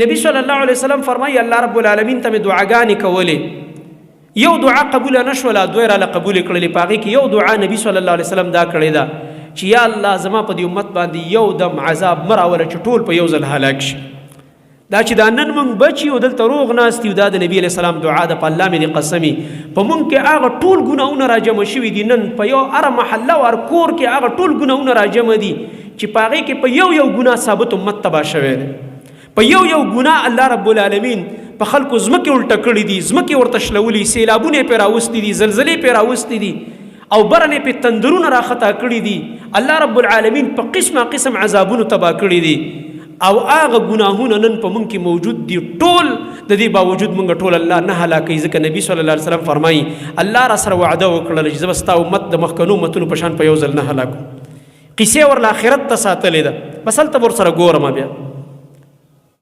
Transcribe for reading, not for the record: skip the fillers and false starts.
نبی صلی الله علیه وسلم فرمایي، الله رب العالمین ته مې دعاګانې کولې، یو دعا قبول نه شوله، دوی راله قبول کړلې. په هغې کې یو دعا نبی صلی الله علیه وسلم دا کړې ده چې یا الله، زما په دې امت باندې یو دم عذاب مه راوله چې ټول په یو ځل هلاک شي. دا چې دا نن مونږ بچي او دلته روغ ناست یو، دا د نبی علیه السلام دعا ده. په الله مې دې قسمي، په مونږ کې هغه ټول ګناهونه راجمع شوي دي. نن په یو هره محله او هر کور کې هغه ټول ګناهونه راجمع دي چې په هغې کې په یو یو ګناه ثابت امت تباه شوی دی. په یو یو ګناه الله رب العالمین په خلکو ځمکې الټه کړې دي، ځمکې ورته شلولي، سیلابونه یې پرې راوستي دي، زلزلې پرې راوستي دي او برنې پې تندرونه راخطا کړي دي. الله رب العالمین په قسمه قسم عذابونو تباه کړي دي او هغه ګناهونه نن په مونږ کې موجود دي ټول. د دې باوجود مونږ ټول الله نه هلاکوي، ځکه نبی صلی الله علیه وسلم فرمایي، الله را سره وعده وکړله چې زه به ستا امت د مخکنو امتونو په شان په یو ځل نه هلاکوم. قصې ورله آخرت ته ساتلې ده، بس هلته به ورسره ګورم بیا.